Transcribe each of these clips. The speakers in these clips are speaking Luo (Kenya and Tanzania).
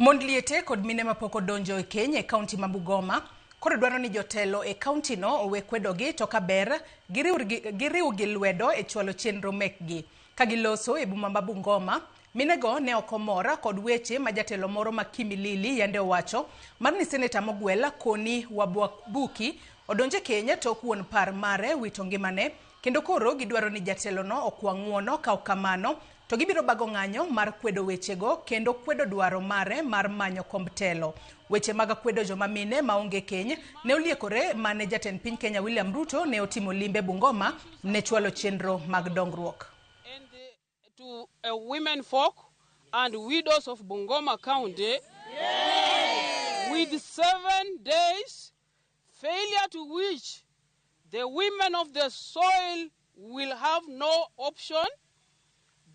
Mond liete kod mine mapok odonjo e keny e kaunti ma Bungoma koro dwaro ni jotelo e kaunti no owe kwedogi to ka ber giriwgi lwedo e chwalo chenro mekgi. Ka giloso e boma ma Bungoma, minego ne ok omor kod weche ma jatelo moro ma Kimilili yande owacho mar ni seneta mogwel Koni Wabwabuki odonjo e keny tok wuon par mare wito ngimane kendo koro gidwaro ni jatelono okwa ng'uono ka ok kamano to gibiro bago ng'anyo mar kwedo wechego kendo kwedo dwaro mare mar manyo komb telo. Weche mag kwedo joma mine maonge keny ne oliekore mane jatend piny Kenya William Ruto ne otimo limbe Bungoma ne chwalo chenro mag dongruok. And to a women folk and widows of Bungoma County, yes, with 7 days, failure to which the women of the soil will have no option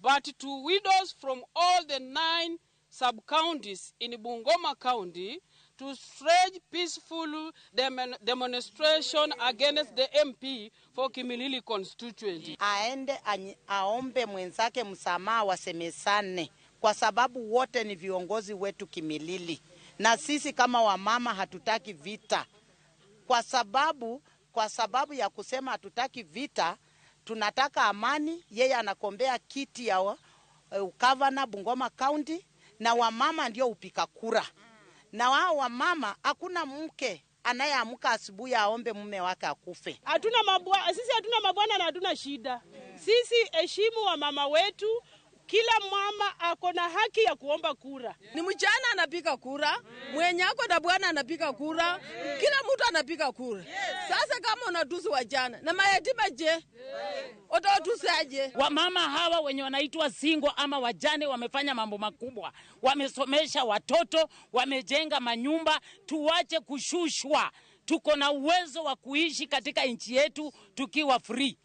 but to widows from all the 9 sub-counties in Bungoma County to stage peaceful demonstration against the MP for Kimilili constituency. Aende aombe mwenzake msamaha, wasemesane, kwa sababu wote ni viongozi wetu Kimilili, na sisi kama wamama hatutaki vita. Kwa sababu ya kusema hatutaki vita, tunataka amani. Yeye anakombea kiti ya gavana Bungoma County, na wamama ndio upika kura. Na wao wamama, hakuna mke anayeamka asubuhi aombe mume wake akufe. Hatuna mabwana, sisi hatuna mabwana na hatuna shida. Sisi heshimu wa mama wetu. Kila mama ako na haki ya kuomba kura. Ni mchana anapiga kura, mwenye ako na bwana anapiga kura, kila mtu anapiga kura. Sasa kama unatusi wajana na mayatima je? Utawatusi aje? Wamama hawa wenye wanaitwa single ama wajane wamefanya mambo makubwa. Wamesomesha watoto, wamejenga manyumba. Tuache kushushwa. Tuko na uwezo wa kuishi katika nchi yetu tukiwa free.